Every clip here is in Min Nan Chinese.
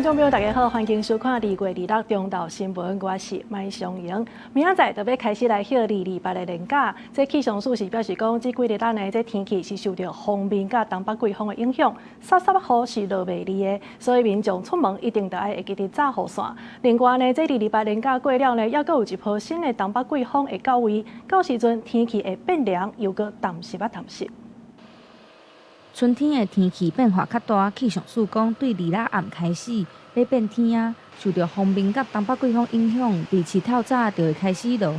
眾朋友大家好，歡迎收看2月26中晝新聞，我是麥尚瑩。明仔載就欲開始來歇二二八的連假，這氣象署是表示講，這幾日咱的這天氣是受著鋒面佮東北季風的影響，澀澀雨是落袂離的，所以民眾出門一定著愛會記得紮雨傘。另外呢，這二二八連假過了呢，猶閣有一波新的東北季風會到位，到時陣天氣會變涼，又閣澹濕仔澹濕。春天的天氣變化較大，氣象署講，對二六暗開始欲變天啊，受著鋒面佮東北季風影響，佇市透早就會開始落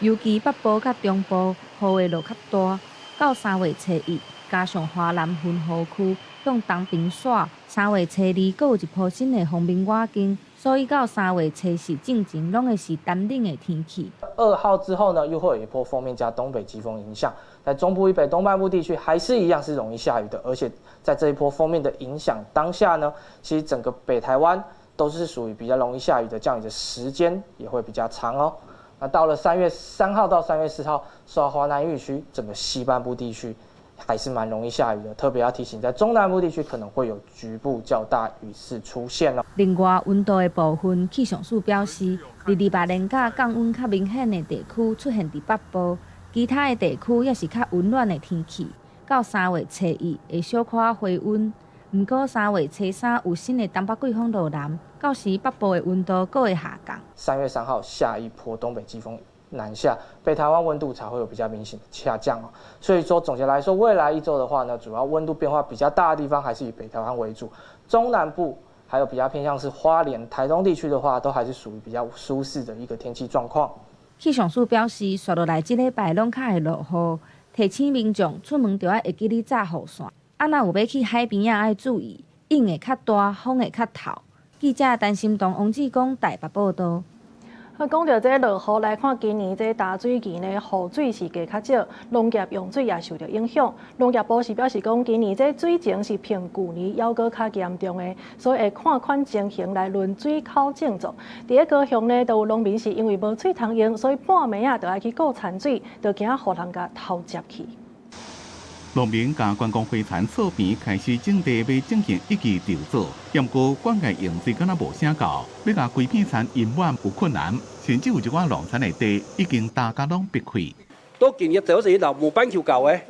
雨，尤其北部佮中部雨會落較大。到3月初1，加上華南雲雨區向東爿徙，3月初2閣有一波新的鋒面倚近，所以到3月初4進前，攏會是乾冷的天氣。 2號之後呢，又會有一波鋒面加東北季風影響，在中部以北、東半部地區還是一樣是容易下雨的，而且在這一波鋒面的影響當下呢，其實整個北台灣都是屬於比較容易下雨的，降雨的時間也會比較長哦。那到了3月3號到3月4號，受到華南雨區，整個西半部地區還是蠻容易下雨的，特別要提醒，在中南部地區可能會有局部較大雨勢出現哦。另外，溫度的部分，氣象署表示，二二八連假降溫較明顯的地區出現佇北部，其他的地區也是較溫暖的天氣。到3月初1會小可回溫，毋過3月初3有新的東北季風落南，到時北部的溫度閣會下降。 3月3號下一波東北季風南下，北台灣溫度才會有比較明顯的下降哦。所以說總結來說，未來一周的話呢，主要溫度變化比較大的地方還是以北台灣為主，中南部還有比較偏向是花蓮、台東地區的話，都還是屬於比較舒適的一個天氣狀況。氣象署表示，紲落來這禮拜攏較會落雨，提醒民眾出門著愛會記得紮雨傘。啊，若有欲去海邊仔，愛注意，湧會較大，風會較透。記者陳心東、王志剛台北報道。啊，講著這落雨來看，今年這大水期呢，雨水是加較少，農業用水也受著影響。農業部是表示講，今年這水情是比舊年猶閣較嚴重的，所以會看款情形來輪水口種作。佇咧高雄呢，就有農民是因為無水通用，所以半暝仔就愛去顧田水，就驚予人共偷接去。農民共觀光火田厝邊開始種地，欲進行一季稻作，毋過灌溉用水敢若無啥夠，欲共規片田淹滿有困難，甚至有一寡農田的地已經焦甲攏白開。都近日就是老無板球夠的，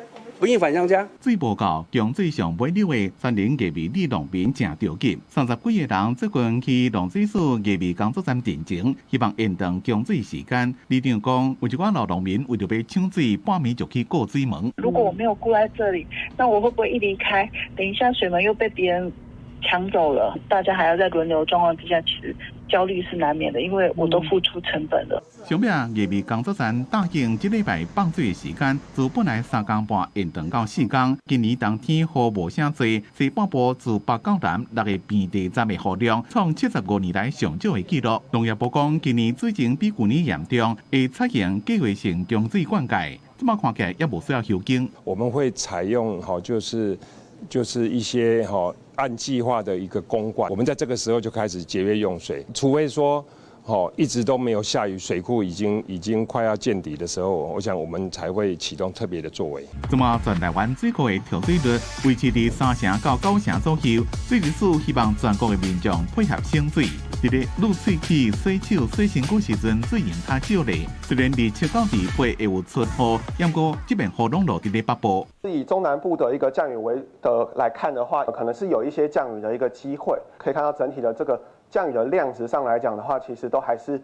不用反向加。水無夠，供水上尾流的三林月美里農民誠著急，30幾个人最近去農水署月美工作站陳情，希望延長供水時間。里長講，有一寡老農民為著欲搶水，半暝就去顧水門。如果我沒有顧在這裡，那我會不會一離開，等一下水門又被別人搶走了？大家還要在輪流狀況之下，其實焦慮是難免的，因為我都付出成本了。上尾月美工作站答應這禮拜放水的時間，自本來3工半延長到4工。今年冬天雨無啥濟，西半部自北到南六个變地站的雨量創75年來上少的紀錄。農業部講，今年水情比舊年嚴重，會採用計劃性供水灌溉。這馬看起來也無需要休耕。我們會採用吼，就是一些吼按計劃的一個供灌。我們在這個時候就開始節約用水，除非說吼一直都沒有下雨，水庫已經快要見底的時候，我想我們才會啟動特別的作為。這馬全台灣水庫的調水率維持佇3成到9成左右，水利署希望全國的民眾配合省水。佇咧抐喙齒、洗手、洗身軀時陣，水用較少咧。雖然27到28會有出雨，毋過這遍雨攏落佇咧北部。以中南部的一個降雨為的來看的話，可能是有一些降雨的一個機會。可以看到整體的這個降雨的量值上來講的話，其實都還是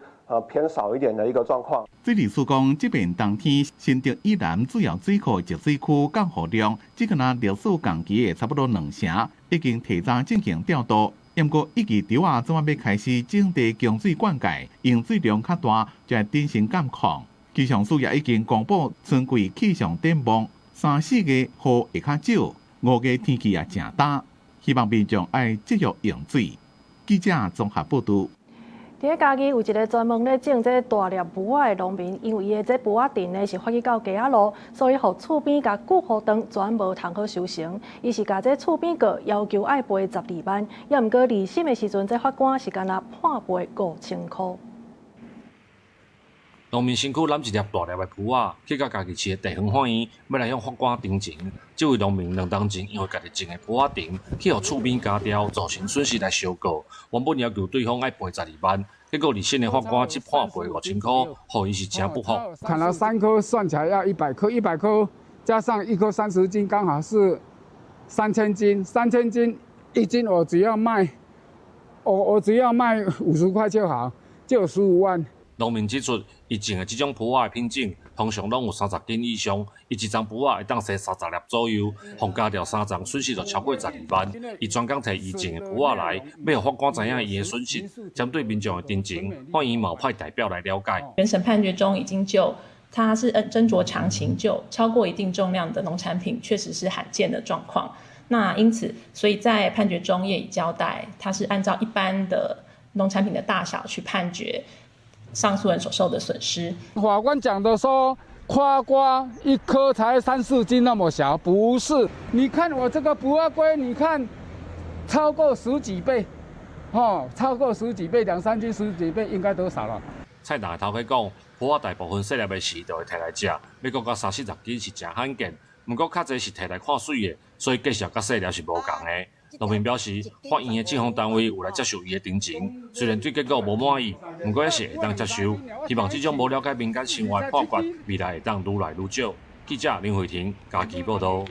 偏少一點的一個狀況。水利署講，這遍冬天新竹以南主要水庫集水區降雨量，只敢若歷史同期的差不多2成，已經提早進行調度。毋過，一季稻仔這馬欲開始種地供水灌溉，用水量較大，就愛謹慎監控。氣象署也已經公布春季氣象展望，三四月雨會較少，5月天氣也誠焦，希望民眾愛節約用水。記者綜合報導。佇咧嘉義有一个專門咧種這大粒櫥仔的農民，因為伊的這櫥仔田呢是發育到街仔路，所以予厝邊共救護長全無通好收成。伊是共這厝邊告要求愛賠12萬，也毋過二審的時陣，這法官是干焦判賠5000箍。農民身軀攬一粒大粒的殕仔，去到家己飼的地方法院，欲來向法官陳情。這位農民2冬前因為家己種的殕仔田去予厝邊咬掉，造成損失來相告。原本要求對方愛賠12萬，結果二審的法官只判賠5000箍，予伊是誠不服。砍了三棵，算起來要100棵，100棵加上一棵30斤，剛好是3000斤。3000斤一斤，我只要賣，我只要賣50塊就好，就有15萬。農民指出，伊種的這種殕仔的品種，通常攏有30斤以上，伊一叢殕仔會當生30粒左右，予咬掉三叢，損失就超過12萬。伊專工提伊種的殕仔來，欲予法官知影伊的損失。針對民眾的陳情，法院嘛派代表來了解。原審判決中已經就，它是斟酌詳情，就超過一定重量的農產品，確實是罕見的狀況。那因此，所以在判決中也已交代，它是按照一般的農產品的大小去判決上訴人所受的損失。法官講的說，誇瓜一顆才三四斤那麼小，不是？你看我這個殕仔龜，你看超過十幾倍，哦，超過十幾倍，兩三斤十幾倍，應該多少了？菜檔的頭家講，殕仔大部分細粒的時就會提來食，欲閣到三四十斤是誠罕見。毋過較濟是提來看媠的，所以價數佮細粒是無仝的。農民表示，法院的政府單位有來接受伊的陳情，雖然對結果無滿意，毋過也是會當接受。希望這種無了解民間生活的判決，未來會當愈來愈少。記者林慧婷嘉義報導。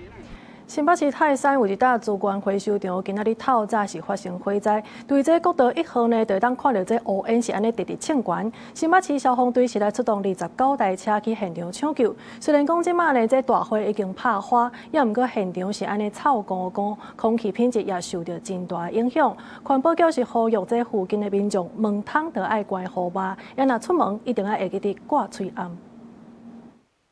新北市泰山有一搭資源回收場，今仔日透早是發生火災。對這國道1號呢，就會當看著這烏煙是按呢直直衝懸。新北市消防隊是來出動29台車去現場搶救。雖然講這馬呢，這大火已經拍花，也毋過現場是按呢臭糊糊，空氣品質也受著真大影響。環保局是呼籲這附近的民眾門窗著愛關予密，也若出門一定愛會記得掛喙罨。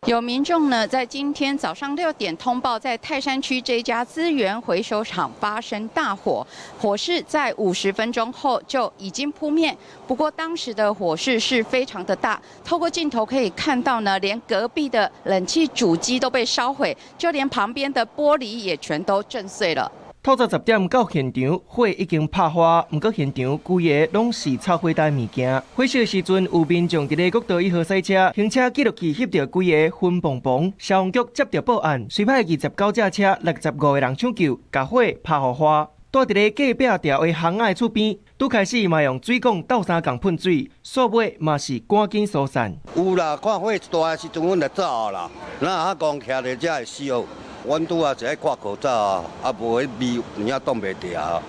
有民眾呢，在今天早上6點通報，在泰山區這家資源回收廠發生大火，火勢在50分鐘後就已經撲滅。不過當時的火勢是非常的大，透過鏡頭可以看到呢，連隔壁的冷氣主機都被燒毀，就連旁邊的玻璃也全都震碎了。透早10點到現場，火已經拍花，毋過現場規个攏是臭火焦物件。火燒時陣，有民眾佇咧國道1號駛車，行車記錄器翕著規个熏磅磅。消防局接著報案，隨派29架車，65個人搶救，共火拍予花。住佇咧隔壁條的巷仔的厝邊，拄開始嘛用水管鬥相共噴水，煞尾嘛是趕緊疏散。有啦，看火大的時陣，阮就走啦。哪哈講徛佇遮會死哦。阮拄仔是愛掛口罩啊，啊無彼味有影擋袂牢啊。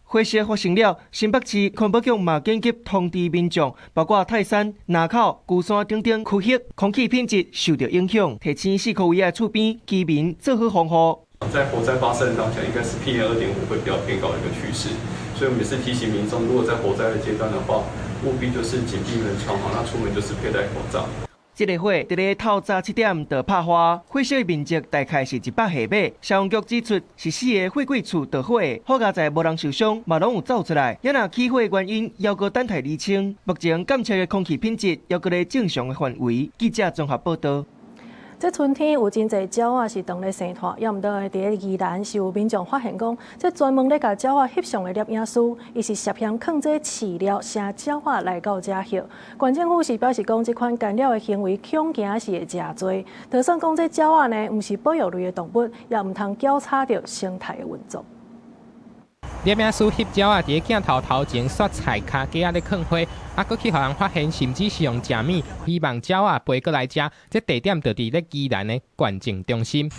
火勢發生了，新北市環保局嘛緊急通知民眾，包括泰山、林口、龜山等等區域，空氣品質受著影響，提醒四箍圍仔厝邊居民做好防護。在火災發生的當下，應該是 PM 2.5會比較偏高的一個趨勢，所以我們也是提醒民眾，如果在火災的階段的話，務必就是緊閉門窗，好，那出門就是佩戴口罩。這個火佇咧透早7點就拍花，火燒面積大概是100平米。消防局指出，是四个貨櫃厝著火，好佳哉無人受傷，嘛攏有走出來。也若起火原因，猶閣等待釐清。目前監測的空氣品質猶閣咧正常的範圍。記者綜合報導。這春天有真濟鳥仔是當咧生湠，也毋過佇咧宜蘭是有民眾發現講，這專門咧共鳥仔翕相的攝影師，伊是涉嫌囥這飼料聲鳥仔來到遮翕。縣政府是表示講，這款干擾的行為恐驚是會誠濟。就算講這鳥仔呢，毋是保育類的動物，也毋通攪吵著生態的運作。攝影師翕鳥仔佇咧鏡頭頭前煞菜跤架仔咧囥花，啊，閣去予人發現，甚至是用食物，希望鳥仔飛過來食。這地點就佇咧宜蘭的縣政中心。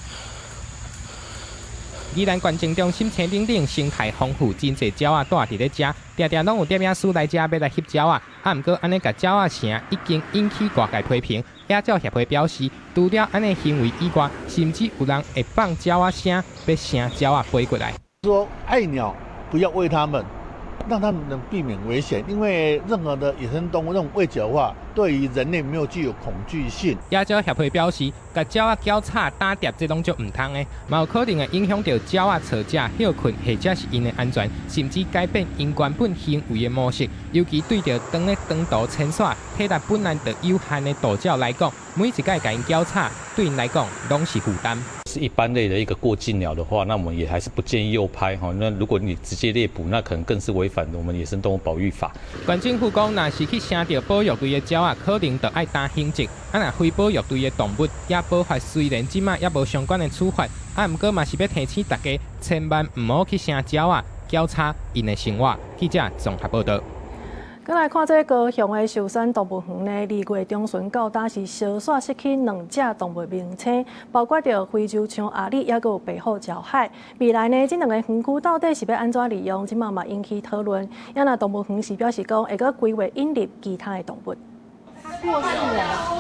宜蘭縣政中心青頂頂生態豐富，真濟鳥仔蹛佇咧遮，定定攏有攝影師來遮欲來翕鳥仔。啊，毋過按呢共鳥仔聲已經引起外界批評。野鳥協會表示，除了按呢行為以外，甚至有人會放鳥仔聲，欲聲鳥仔飛過來。說愛鳥不要餵它們，讓它們能避免危險。因為任何的野生動物，那種餵食的話，對於人類沒有具有恐懼性。野鳥協會表示，共鳥仔攪吵打疊，這攏足毋通的，嘛有可能會影響著鳥仔巢食、歇睏，或者是𪜶的安全，甚至改變𪜶原本行為的模式。尤其對著當咧長途遷徙、體力本來就有限的渡鳥來講，每一擺共𪜶攪吵，對𪜶來講攏是負擔。是一般類的一個過境鳥的話，那我們也還是不建議誘拍哈。那如果你直接獵捕，那可能更是違反我們野生動物保育法。縣政府講，若是去聲著保育類的鳥仔，可能就愛擔刑責。啊，若非保育類的動物，野保法雖然這馬猶無相關的處罰，啊，毋過嘛是欲提醒大家，千萬毋好去聲鳥仔，攪差𪜶的生活。記者綜合報道。閣來看這高雄的壽山動物園呢，2月中旬到今是相煞失去兩隻動物明星，包括著非洲象阿里，抑閣有白虎鳥海。未來呢，這兩個園區到底是欲按怎利用？這馬嘛引起討論。也若動物園是表示講，會閣規劃引入其他的動物。過世了，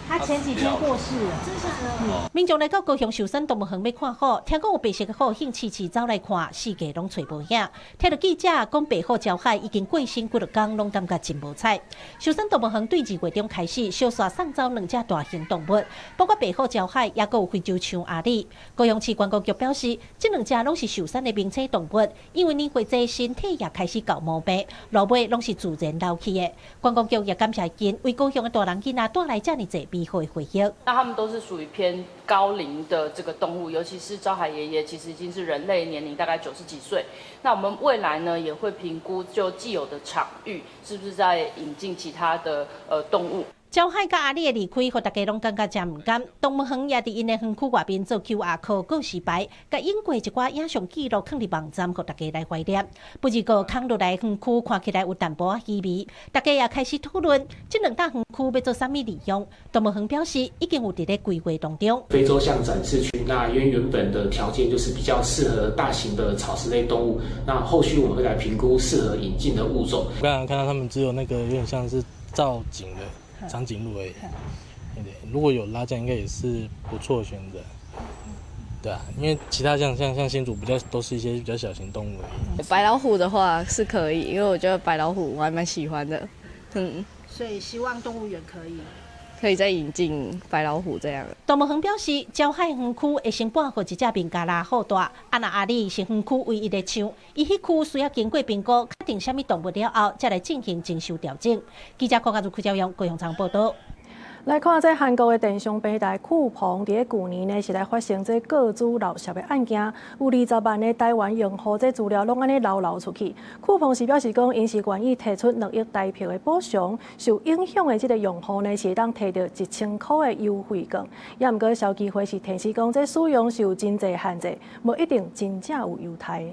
他前幾天過世了。民眾來到高雄壽山動物園欲看虎，聽講有白色的虎，興痴痴走來看，四界攏揣無影。聽著記者講，白虎鳥海已經過身幾落工，攏感覺真無彩。壽山動物園對2月中開始，相煞送走兩隻大型動物，包括白虎鳥海，抑閣有非洲象阿里。高雄市觀光局表示，這兩隻攏是壽山的明星動物，因為年歲濟，身體也開始厚毛病，落尾攏是自然老去的。觀光局也感謝𪜶為高雄的大人囡仔帶來遮爾濟美好的回憶。那他們都是屬於偏高齡的這個動物，尤其是昭海爺爺，其實已經是人類年齡大概90幾歲。那我們未來呢，也會評估就既有的場域，是不是在引進其他的動物。鳥海佮阿里的離開，予大家攏感覺誠毋甘。動物園也佇𪜶的園區外面做 QR code 告示牌，共影過一寡影像記錄，囥佇網站，予大家來懷念。不過，空落來園區看起來有淡薄仔稀微，大家也開始討論這兩大園區欲做啥物利用。動物園表示，已經有佇咧規劃當中。非洲象展示區，那因為原本的條件就是比較適合大型的草食類動物，那後續我們會來評估適合引進的物種。我剛剛看到他們只有那個有點像是造景的長頸鹿而已，對，如果有拉架，應該也是不錯的選擇，對啊，因為其他像新竹比較都是一些比較小型動物而已。白老虎的話是可以，因為我覺得白老虎我還蠻喜歡的，所以希望動物園可以再引進白老虎這樣。動物園表示，鳥海園區會先搬予一隻孟加拉虎蹛，啊，若阿里是園區唯一的象，伊彼區需要經過評估，確定啥物動物了後，才來進行徵收調整。記者郭家如、柯昭陽、高雄場報導。來看這韓國的電商平台酷澎，佇咧舊年呢是來發生這個資漏竊的案件，有20萬的台灣用戶這資料攏按呢流流出去。酷澎是表示講，𪜶是願意提出2億台幣的補償，受影響的這個用戶呢是會當提著1000箍的優惠券。也毋過消基會是提示講，這使用是有真濟限制，無一定真正有優待。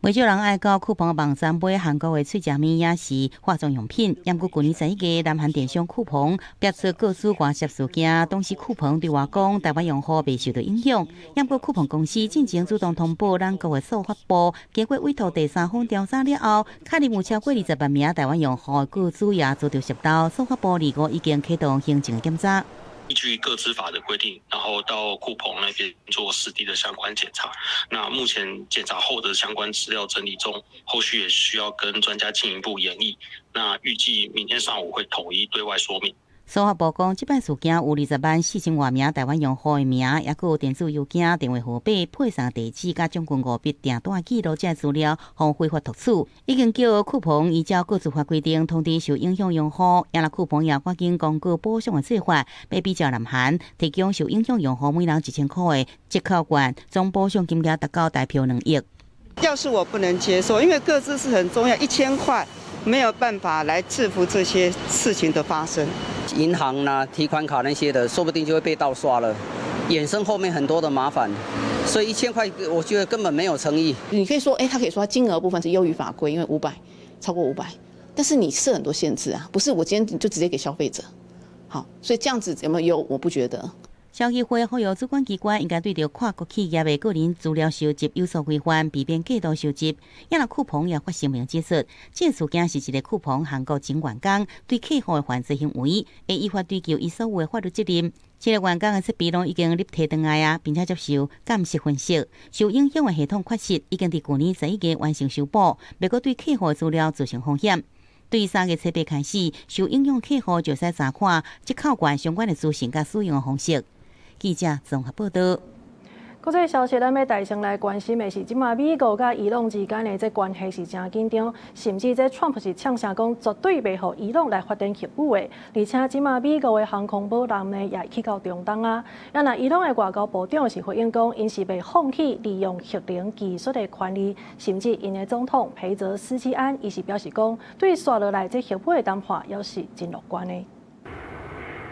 袂少人愛到酷澎網站買韓國的喙食物抑是化妝用品。毋過舊年11月，南韓電商酷澎爆出個資外洩事件，當時酷澎對外講，台灣用戶袂受到影響。毋過酷澎公司進前主動通報咱國的數發部，經過委託第三方調查了後，確認有超過20萬名台灣用戶個資也遭著竊盜，數發部25已經啟動行政檢查。依據個資法的規定，然後到酷澎那邊做實地的相關檢查。那目前檢查後的相關資料整理中，後續也需要跟專家進一步研議。那預計明天上午會統一對外說明。司法部講，這擺事件有20萬4千外名台灣用戶的名，抑閣有電子郵件、電話號碼、配送地址，佮將近5筆訂單記錄這資料，予非法讀取，已經叫酷澎依照個資法規定通知受影響用戶，也若酷澎也趕緊公告補償的做法，欲比照南韓提供受影響用戶每人1000箍的折扣券，總補償金額達到台幣2億。要是我不能接受，因為個資是很重要，1000塊沒有辦法來制服這些事情的發生。銀行啦、提款卡那些的，說不定就會被盜刷了，衍生後面很多的麻煩。所以1000塊，我覺得根本沒有誠意。你可以說，他可以說金額部分是優於法規，因為500超過500，但是你設很多限制啊，不是我今天就直接給消費者。好，所以這樣子有沒有優？我不覺得。消基會呼籲主管機關應該對著跨國企業的個人資料收集有所規範，避免過度收集。也若酷澎也發聲明指出，這個事件是一個酷澎韓國前員工對客戶的犯罪行為，會依法追究伊所有的法律責任。這個員工的設備攏已經入提轉來啊，並且接受監視分析，受影響的系統缺失已經佇舊年11月完成修補，袂閣對客戶資料造成風險。對3月初八開始，受影響客戶就使查看折扣券相關的資訊佮使用的方式。記者綜合報導。國際消息，咱欲帶先來關心的是，這馬美國佮伊朗之間的這關係是誠緊張，甚至這川普是嗆聲講絕對袂予伊朗來發展核武的。而且這馬美國的航空母艦呢也去到中東啊。啊若伊朗的外交部長是回應講，𪜶是袂放棄利用核能技術的權利，甚至𪜶的總統裴澤斯基安伊是表示講，對紲落來這核武的談判猶是真樂觀的。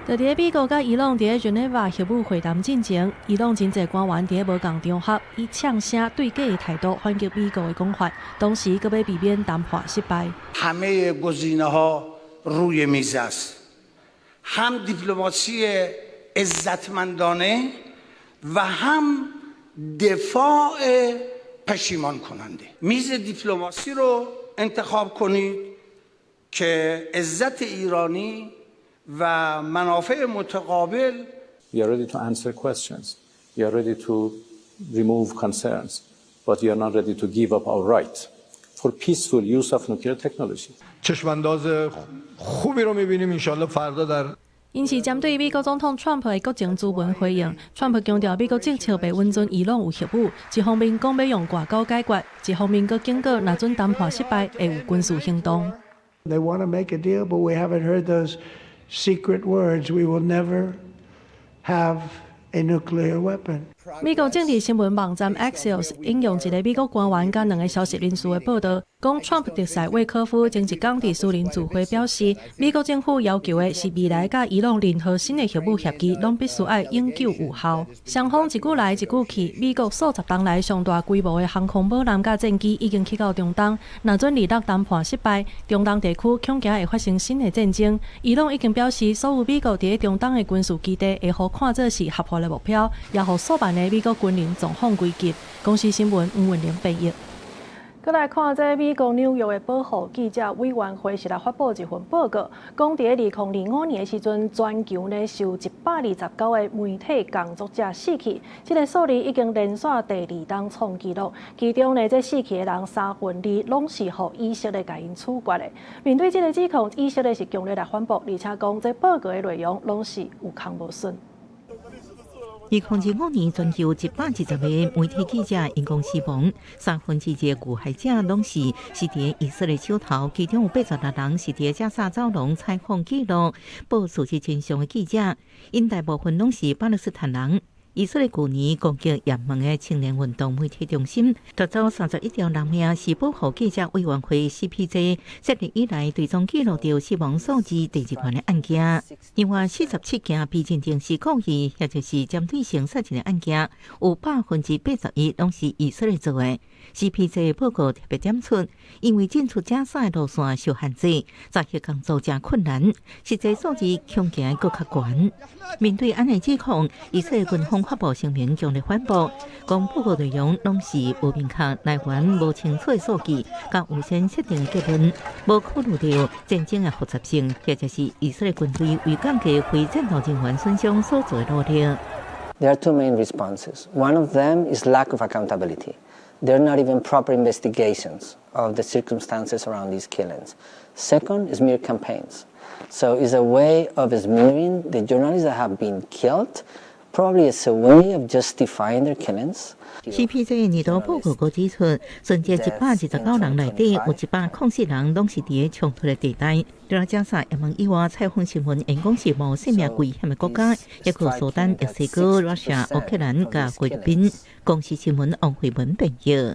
就佇咧美國佮伊朗佇咧日內瓦核武會談進前，伊朗真濟官員佇咧無仝場合以嗆聲對決的態度反擊美國的講法，同時閣欲避免談判失敗。 همه گزینه روی میز است هم دیپلماسی عزتمندانه و هم دفاع پشیمان کننده میز دیپلماسی رو انتخاب کنید که عزت ایرانی و منافع متقابل We are ready to answer questions. We are ready to remove concerns, but we are not ready to give up our right for peaceful use of nuclear technology. چشمانداز خوبی رو میبینیم انشالله فردا در 𪜶是針對美國總統川普的國情諮文回應。川普強調美國政策袂允准伊朗有核武，一方面講欲用外交解決，一方面閣警告，若准談判失敗，會有軍事行動。 They want to make a deal, but we haven't heard those secret words. We will never have a nuclear weapon. 美國政治新聞網站 Axios 引用一个美國官員佮兩个消息人士的報導，講川普特使威科夫前一工佇私人聚會表示，美國政府要求的是未來佮伊朗任何新的核武協議，攏必須愛永久有效。雙方一句來一句去，美國數十冬來上大規模的航空母艦佮戰機已經去到中東，若准二六談判失敗，中東地區恐驚會發生新的戰爭。伊朗已經表示，所有美國佇咧中東的軍事基地會予看做是合法的目標，也予數萬的美國軍人狀況危急。公視新聞吳文玲編譯。閣來看這美國紐約的保護記者委員會是來發布一份報告，講佇咧2025年的時陣，全球呢受129個媒體工作者死去，這个數字已經連續第二冬創紀錄。其中呢，這死去的人三分二攏是予以色列共𪜶處決的。面對這个指控，以色列是強烈來反駁，而且講這報告的內容攏是有空無損。2025年，全球120個媒體記者因公死亡，三分之一的遇害者攏是佇以色列手頭，其中有86人是佇加沙走廊採訪記錄、報事實真相的記者，𪜶大部分攏是巴勒斯坦人。以色列舊年攻擊也門的青年運動媒體中心，奪走31條人命，是保護記者委員會 CPJ 設立以來追蹤記錄著死亡數字第二懸的案件。另外，47件被認定是故意或者是針對性殺人的案件，有81%攏是以色列做的。CPJ 報告特別點出，因為進出加沙的路線受限制，查核工作誠困難，實際數字恐驚閣較懸。面對按呢指控，以色列軍方發布聲明強烈反駁，講報告內容攏是無明確來源、無清楚的數據，佮預先設定的結論，無考慮著戰爭的複雜性，或者是以色列軍隊為降低非戰鬥人員損傷所做的努力。 There are two main responses. One of them is lack of accountability. There are not even proper investigations of the circumstances around these killings. Second is smear campaigns. So it's a way of smearing the journalists that have been killed. Probably it's a way of justifying their killings. CPJ 年度報告閣指出，存這129人內底有104人攏是佇衝突的地帶。除了加沙、也門以外，採訪新聞因公是無性命危險的國家，抑閣蘇丹、墨西哥、Russia、烏克蘭佮菲律賓。公視新聞王慧文編譯。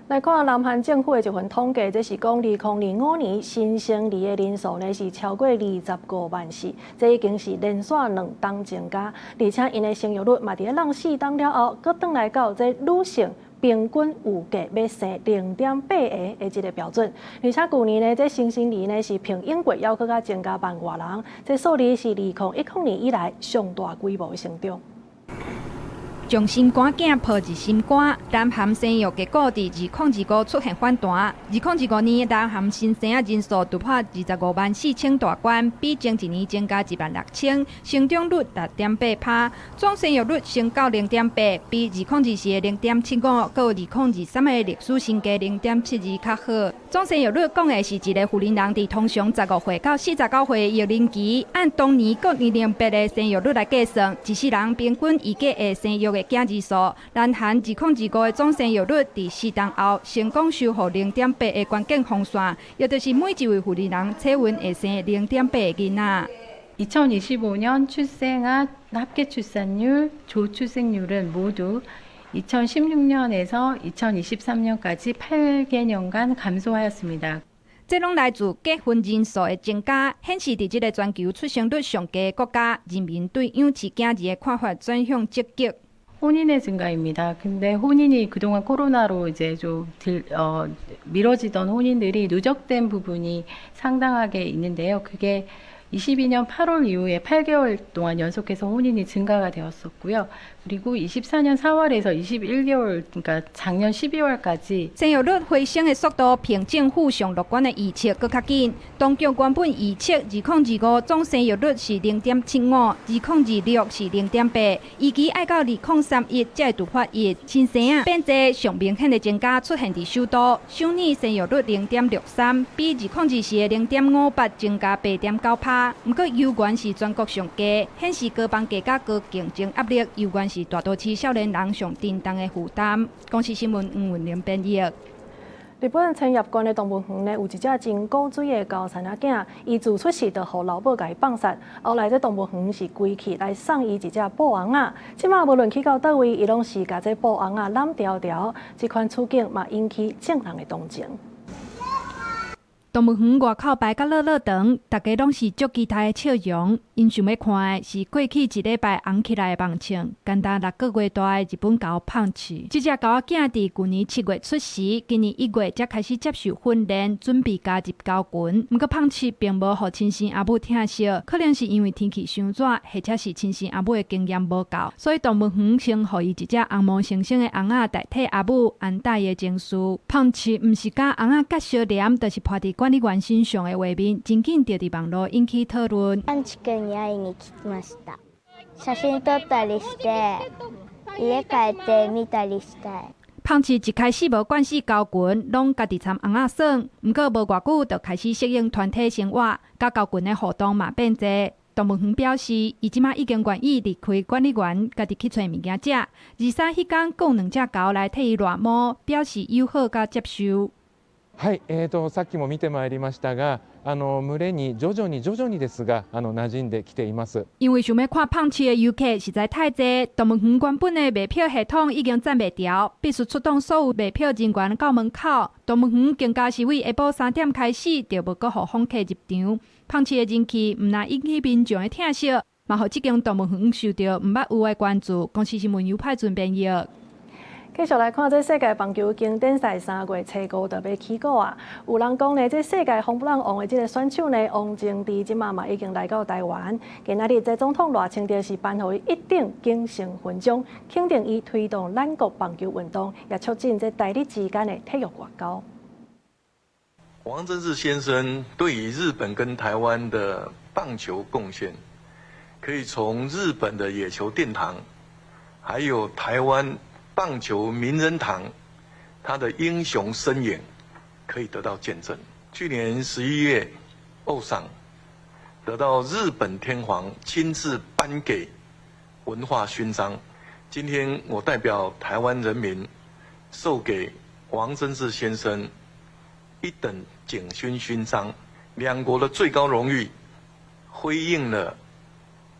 來看南韓政府的一份統計，這是講2025年新生兒的人數呢是超過25萬死，這已經是連續兩冬增加，而且𪜶的生育率嘛佇咧挵四冬了後，閣轉來到這女性平均預計欲生0.8個的這个標準，而且舊年呢，這新生兒呢是平永過猶閣較增加萬外人，這數字是2010年以來上大規模的成長。將心肝囝抱佇心肝，南韓生育結果佇2025出現反彈。2025年南韓新生仔人數突破25萬4千大關，比前一年增加1萬6千，成長率6.8%，總生育率升到0.8，比2024的0.75，閣有2023的歷史新低0.72較好。總生育率講的是一个婦人佇通常15歲到49歲的育齡期，按當年各年齡別的生育率來計算，一世人平均預計會生育的囝兒數。南韓2025的總生育率佇適當後成功收復0.8的關鍵紅線，也就是每一位婦人採運會生0.8個囡仔。 2025년 출생아 합계출산율, 조출생률은 모두 2016년에서 2023년까지 8개년간 감소하였습니다. 這攏來自結婚人數的增加，顯示佇這个全球出生率上低的國家，人民對養飼囝兒的看法轉向積極。 혼인의 증가입니다. 근데 혼인이 그동안 코로나로 이제 좀 미뤄지던 혼인들이 누적된 부분이 상당하게 있는데요. 그게 22년 8월 이후에 8개월 동안 연속해서 혼인이 증가가 되었었고요. 그리고 24년 4월에서 21개월, 그러니까 작년 12월까지 生育率回升的速度，比政府上樂觀的預測閣較緊。當局原本預測2025總生育率是0.75，2026是0.8，預期愛到2031才會突破一。新生仔變濟，上明顯的增加出現佇首都，首年生育率0.63，比2024的0.58增加8.9趴。毋過猶原是全國上低，顯示高房價佮高競爭壓力，猶原是大都市少年人上沉重的負擔。公視新聞黃文玲編譯。日本千葉縣的動物園呢，有一隻真古錐的猴硐仔囝，伊自出世就予老母共伊放殺。後來這動物園是歸去來送伊一隻布翁仔。這馬無論去到佗位，伊攏是共這布翁仔攬牢牢。這款處境嘛引起眾人的同情。動物園外口排甲落落長，大家攏是足期待的笑容。𪜶想欲看的是過去一禮拜紅起來的網唱，干焦6個月大的日本猴胖次。這隻猴仔囝佇舊年7月出世，今年1月才開始接受訓練，準備加入猴群。毋過胖次並無予親生阿母疼惜，可能是因為天氣傷熱，或者是親生阿母的經驗無夠，所以動物園先予伊一隻紅毛猩猩的翁仔代替阿母安撫伊的情緒。胖次毋是佮翁仔結相連，就是趴佇管理員身上的畫面，真緊就佇網路引起討論。パンチ君に会いに来ました。写真撮ったりして、家帰って見たりしたい。胖次一開始無慣勢猴群，攏家己參翁仔耍。毋過無偌久就開始適應團體生活，佮猴群的互動嘛變濟。動物園表示，伊這馬已經願意離開管理員，家己去揣物件食。23彼工，閣有兩隻猴來替伊捋毛，表示友好佮接受。はい、さっきも見てまいりましたが、群れに徐々に徐々にですが、馴染んできています。因為想欲看胖次的遊客實在太濟，動物園原本的賣票系統已經載袂牢，必須出動所有賣票人員到門口。動物園更加是對下晡3點開始就無閣予訪客入場。胖次的人氣毋但引起民眾的疼惜，嘛予這間動物園受著毋捌有的關注。公視新聞尤派準編譯。繼續來看這世界棒球經典賽3月初5就欲起鼓啊！有人講呢，這世界轟布朗王的這个選手呢，王貞治這馬嘛已經來到台灣。今仔日這總統賴清德是頒予伊一等景星勳章，肯定伊推動咱國棒球運動，也促進這台日之間的體育外交。王貞治先生對於日本跟台灣的棒球貢獻，可以從日本的野球殿堂，還有台灣棒球名人堂，他的英雄身影可以得到見證。去年11月，歐桑得到日本天皇親自頒給文化勳章。今天我代表台灣人民，授給王貞治先生一等景星勳章，兩國的最高榮譽，輝映了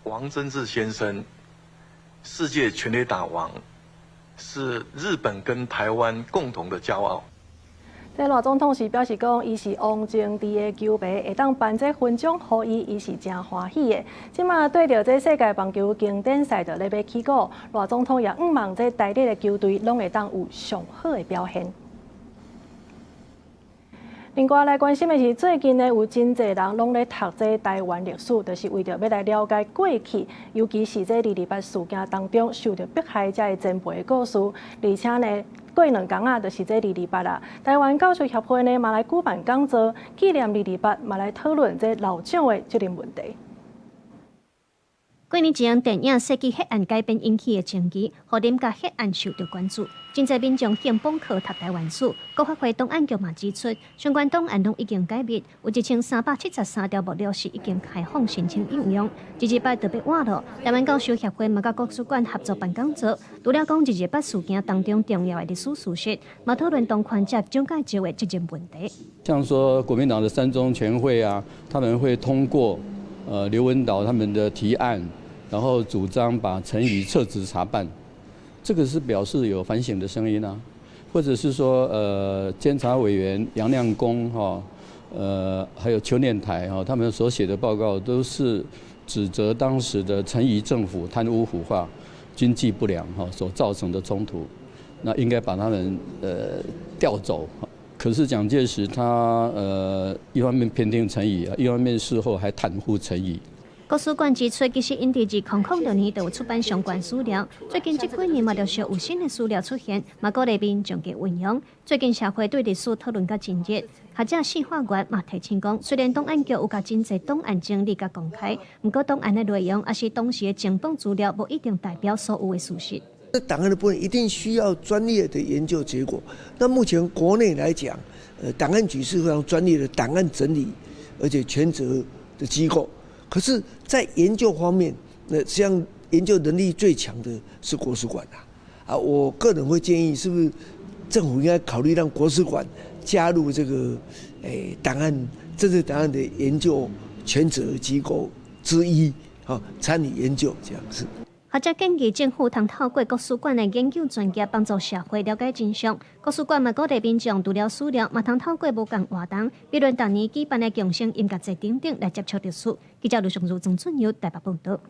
王貞治先生世界全壘打王。是日本跟台灣共同的驕傲。這賴總統是表示講，伊是王貞治的球迷，會當頒這勳章予伊，伊是誠歡喜的。這馬對著這世界棒球經典賽就咧欲起鼓，賴總統也向望這台日的球隊攏會當有上好的表現。另外來關心的是，最近呢有真濟人攏咧讀這台灣歷史，就是為著欲來了解過去，尤其是這二二八事件當中受著迫害遮的前輩的故事。而且呢，過2工仔，就是這二二八啦。台灣教授協會呢嘛來舉辦講座，紀念二二八，嘛來討論這老蔣的責任問題。幾年前電影設計血案改編引起的爭議，予林佮血案受到關注。真濟民眾興報課讀臺灣史，國發會檔案局嘛指出，相關檔案攏已經解密，有1373條目錄是已經開放申請應用。二二八特別活動，臺灣教授協會嘛佮國史館合作辦講座，除了講二二八事件當中重要的歷史事實，嘛討論當權者蔣介石的責任問題。像說國民黨的三中全會啊，他們會通過劉文島他們的提案。然後主張把陳儀撤職查辦，這個是表示有反省的聲音啊，或者是說，監察委員楊亮功哈，還有邱念台哈，他們所寫的報告都是指責當時的陳儀政府貪污腐化、經濟不良哈所造成的衝突，那應該把他們調走。可是蔣介石他一方面偏聽陳儀啊，一方面事後還袒護陳儀。國史館指出，其實𪜶佇2006年就有出版相關資料，最近這幾年嘛陸續有新的資料出現，嘛鼓勵民眾去運用。最近社會對歷史討論較真熱，學者四化元嘛提醒講，雖然檔案局有共真濟檔案整理佮公開，毋過檔案的內容抑是當時的情報資料，無一定代表所有的事實。這檔案的部分一定需要專業的研究結果。那目前國內來講，檔案局是非常專業的檔案整理，而且權責的機構。可是，在研究方面，那實際上研究能力最強的是國史館啊！啊，我個人會建議，是不是政府應該考慮讓國史館加入這個檔案政治檔案的研究權責機構之一，啊，參與研究這樣子。學者建議政府通透過國史館的研究專業幫助社會了解真相。國史館嘛鼓勵民眾除了史料，嘛通透過無仝活動，比如逐年舉辦的共生音樂節等等來接觸歷史。記者盧尚如、曾俊友台北報導。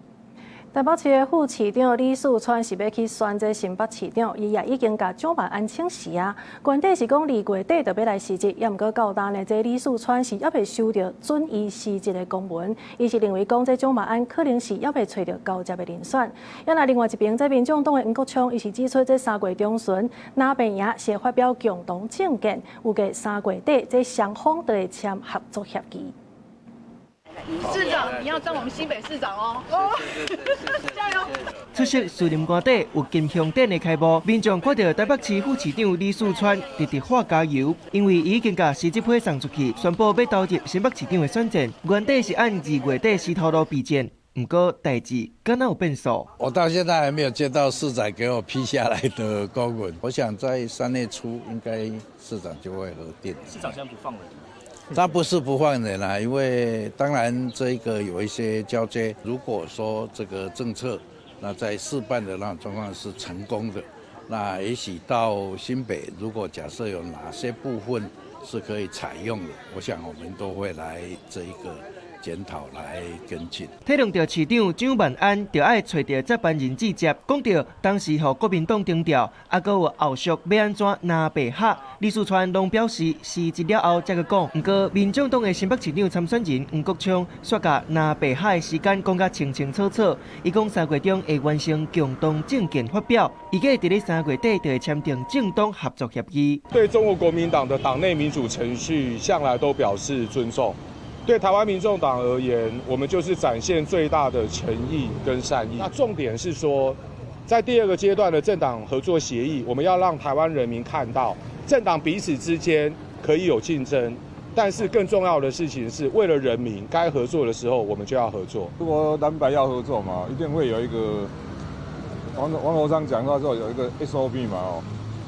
台北市的副市長李四川是欲去選這新北市長，伊也已經共蔣萬安請辭啊。原底是講2月底就欲來辭職，也毋過到今呢，這李四川是猶未收著准伊辭職的公文，伊是認為講這蔣萬安可能是猶未揣著交接的人選。也若另外一邊，這民眾黨的黃國昌，伊是指出這3月中旬若袂贏，是會發表共同政見，預計3月底這雙方就會簽合作協議。市長，你要當我們新北市長哦！哦，加油！出席士林官邸有金香典的開幕，民眾看著台北市副市長李四川直直喊加油，因為伊已經共辭職批送出去，宣布欲投入新北市長的選戰。原底是按2月底時頭路備戰，毋過代誌敢若有變數。我到現在還沒有接到市長給我批下來的公文，我想在3月初應該市長就會核定。市長現在不放人。他不是不放人啦，因為當然這個有一些交接。如果說這個政策，那在試辦的那種狀況是成功的，那也許到新北，如果假設有哪些部分是可以採用的，我想我們都會來這一個檢討來跟進。體諒著市長蔣萬安，著愛揣著接班人之接，講著當時予國民黨徵調，啊，閣有後續欲按怎藍白合，李四川攏表示辭職了後才閣講。毋過民眾黨的新北市長參選人黃國昌，煞共藍白合的時間講甲清清楚楚。伊講3月中會完成共同政見發表，預計佇咧3月底就會簽訂政黨合作協議。對中國國民黨的黨內民主程序，向來都表示尊重。對台灣民眾黨而言，我們就是展現最大的誠意跟善意。那重點是說，在第二個階段的政黨合作協議，我們要讓台灣人民看到，政黨彼此之間可以有競爭，但是更重要的事情是，為了人民，該合作的時候，我們就要合作。如果藍白要合作嘛，一定會有一個王國昌講到之後有一個 SOP 嘛，哦，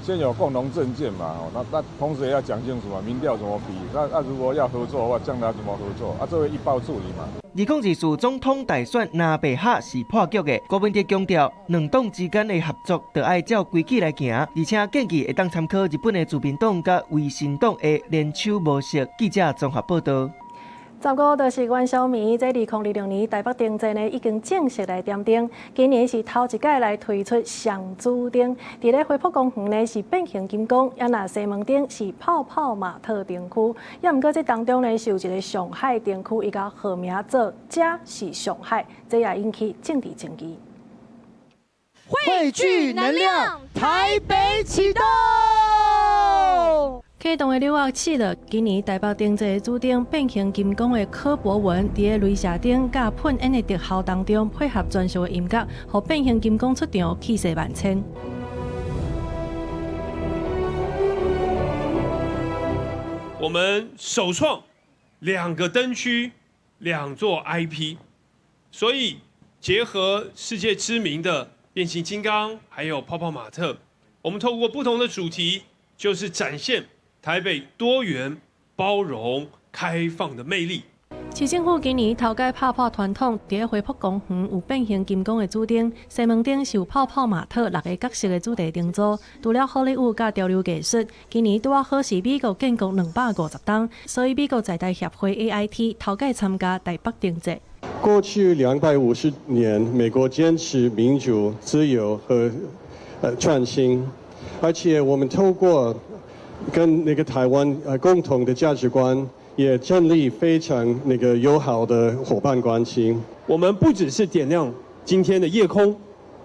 先有共同政見嘛，哦，那同時也要講清楚嘛，民調怎麼比？那如果要合作的話，將來怎麼合作？啊，這會一包處理嘛。2024總統大選藍白合是破局的，郭文哲強調，兩黨之間的合作著愛照規矩來行，而且建議會當參考日本的自民黨佮維新黨的聯手模式。記者綜合報導。15就是元宵暝，這2026年台北燈節呢已經正式來點燈。今年是頭一擺來推出雙主燈，佇咧花圃公園呢是變形金剛，也若西門町是泡泡瑪特燈區。也毋過這當中呢是有一个上海燈區，伊共號名做這是上海，這也引起政治爭議。匯聚能量，台北啟動。啟動的紐約市了，今年台北燈節的主燈變形金剛的柯博文，佇咧雷射燈佮噴煙的特效當中，配合專屬的音樂，予變形金剛出場，氣勢萬千。我們首創兩個燈區，兩座 IP，所以結合世界知名的變形金剛，還有泡泡瑪特，我們透過不同的主題，就是展現台北多元、包容、開放的魅力。市政府今年頭擺拍破傳統，佇咧花博公園有變形金剛的主燈，西門町是有泡泡瑪特六个角色的主題燈組。除了好萊塢佮潮流藝術，今年拄仔好是美國建國250冬，所以美國在台協會 AIT 頭擺參加台北燈節。過去250年，美國堅持民主、自由和創新，而且我們透過跟那個台灣共同的價值觀，也建立非常那個友好的夥伴關係。我們不只是點亮今天的夜空，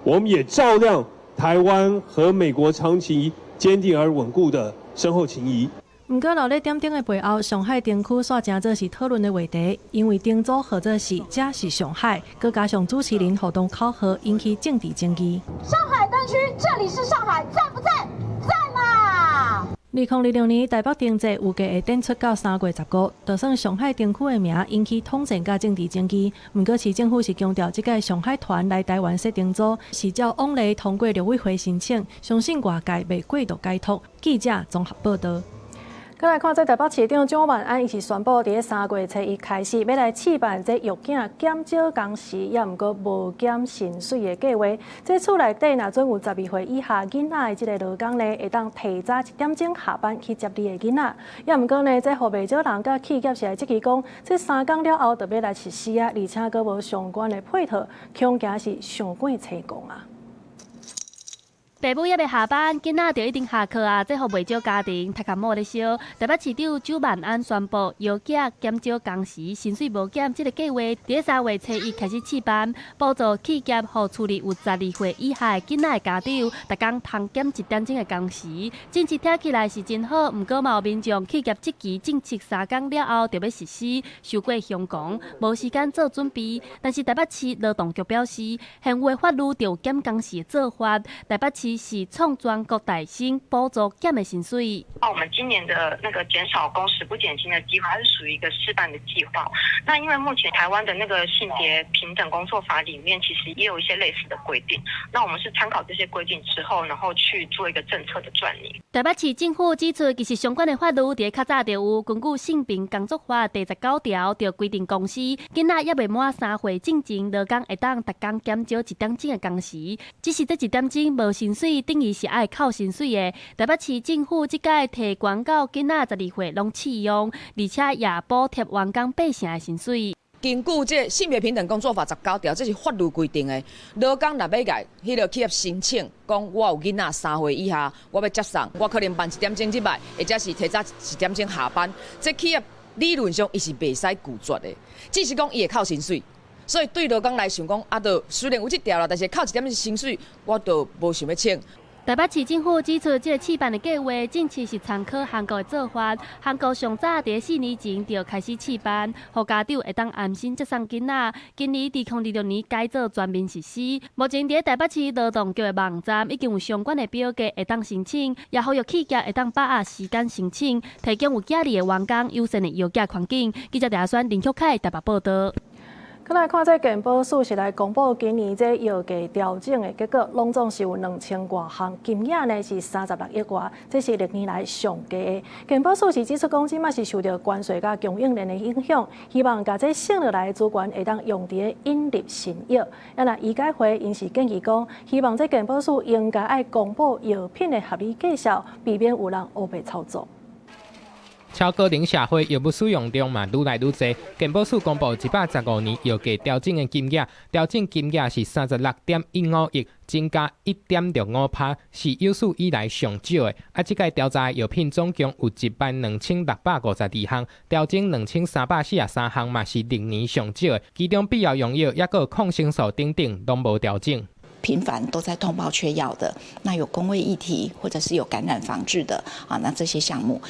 我們也照亮台灣和美國長期堅定而穩固的深厚情誼。毋過，鬧熱點燈的背後，上海燈區煞成做是討論的話題，因為燈組號做是“這是上海”，閣加上主持人互動口號，引起政治爭議。上海燈區，這裡是上海，讚不讚？讚啊！2026年台北燈節預計會展出到3月15，就算上海燈區的名引起統戰佮政治爭議。毋過市政府是強調，這屆上海團來台灣設燈組是照往例通過陸委會申請，相信外界袂過度解讀。記者綜合報導。閣來看，這台北市長蔣萬安，伊是宣布，佇咧3月初一開始，欲來試辦這藥囝減少工時，抑毋過無減薪水的計畫。這厝內底若準有12歲以下囡仔的這个勞工呢，會當提早1點鐘下班去接你的囡仔。抑毋過呢，這予袂少人佮企業是來質疑講，這3工了後就欲來實施啊，而且閣無相關的配套，恐驚是傷過成功啊。爸母猶未下班，囡仔就已經下課啊！這予袂少家庭頭殼某咧燒。台北市長蔣萬安宣布，藥寄減少工時，薪水無減，這个計畫佇3月初一開始試辦，補助企業予厝裡有12歲以下的囡仔的家長，逐工通減1點鐘的工時。政策聽起來是真好，毋過嘛有民眾企業質疑政策3工了後就欲實施，傷過兇狂，無時間做準備。但是台北市勞動局表示，現有的法律就有減工時的做法，台北市是創全國大省補助減的薪水。那我們今年的那個減少工時不減薪的計劃，它是屬於一個試辦的計劃。那因為目前台灣的那個性別平等工作法裡面，其實也有一些類似的規定。那我們是參考這些規定之後，然後去做一個政策的轉擬。台北市政府指出，其實相關的法律佇較早就有，根據性平工作法第19條就規定，公司囡仔猶未滿3歲進前，勞工會當逐工減少1點鐘的工時。只是這1點鐘無薪水，等於是愛扣薪水的。台北市政府這擺提懸到囡仔12歲攏適用，而且也補貼員工8成的薪水。根據這性別平等工作法19條，這是法律規定的。勞工若欲共彼个企業申請，講我有囡仔3歲以下，我欲接送，我可能慢1點鐘入來，或者是提早1點鐘下班，這企業理論上伊是袂使拒絕的，只是講伊會扣薪水。所以對勞工來想講，啊，著雖然有這條啦，但是扣1點鐘薪水，我就無想欲請。台北市政府指出，這个試辦的計畫，政策是參考韓國的做法。韓國上早佇4年前就開始試辦，予家長會當安心接送囡仔。今年2026年改做全面實施。目前佇台北市勞動局的網站已經有相關的表格會當申請，也呼籲企業會當把握時間申請，提供有囝兒的員工友善的藥寄環境。記者鄭宣林旭凱台北報導。閣來看這健保署是來公布今年這藥價調整的結果，攏總是有2000外項，金額呢是36億外，這是歷年來上低的。健保署是指出講，這馬是受著關稅佮供應鏈的影響，希望共這省落來的資源會當用佇咧引入新藥。啊，若醫改會𪜶是建議講，希望這健保署應該愛公布藥品的合理價數，避免有人烏白操作。超高齡社會藥物使用量嘛愈來愈濟，健保署公布115年藥價調整的金額，調整金額是36.15億，增加1.65%，是有史以來上少的。啊，這屆調查的藥品總共有1萬2652項，調整2343項嘛是歷年上少的。其中必要用藥，抑閣抗生素等等攏無調整。頻繁都在通報缺藥的，那有公衛議題或者是有感染防治的啊，那這些項目，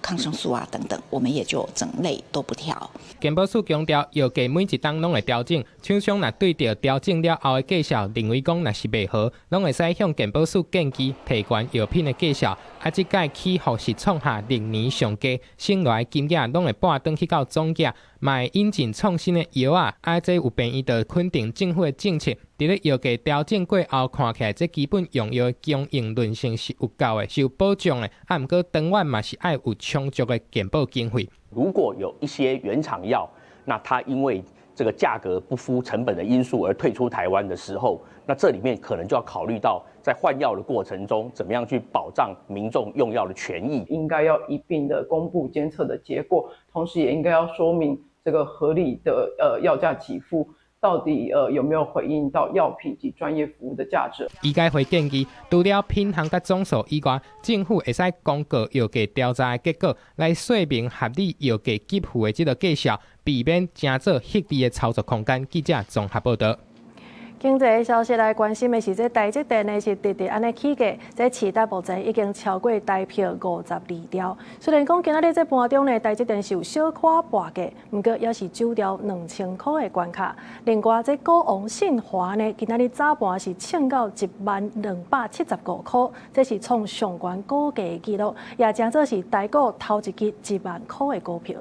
抗生素啊等等，我們也就整類都不調。健保署強調，藥價每一冬攏會調整，廠商若對著調整了後的價數認為講若是袂合，攏會使向健保署建議提懸藥品的價數。啊，這屆起伏是創下歷年上低，省落來金額攏會撥轉去到總額，嘛會引進創新的藥啊，啊，這有病院就肯定政府的政策。佇咧藥價調整過後，看起來這基本用藥的供應韌性是有夠的，是有保障的。啊，毋過長遠嘛是愛有充足的健保經費。如果有一些原廠藥，那它因為這個價格不敷成本的因素而退出台灣的時候，那這裡面可能就要考慮到在換藥的過程中，怎麼樣去保障民眾用藥的權益。應該要一併的公布監測的結果，同時也應該要說明這個合理的藥價給付。到底有沒有回應到藥品及專業服務的價值？醫改會建議，除了品項佮總數以外，政府會使公告藥價調查的結果，來說明合理藥價給付的這個價數，避免成做黑字的操作空間。記者綜合報導。經濟消息來關心的是，這台積電呢是直直按呢起價，這市值目前已經超過台票52兆。雖然講今仔日這盤中呢，台積電是有小可跋價，毋過也是守牢2000箍的關卡。另外，這股王信華呢，今仔日早盤是衝到10,275箍，這是創上懸股價的紀錄，也成做是台股頭一支1萬箍的股票。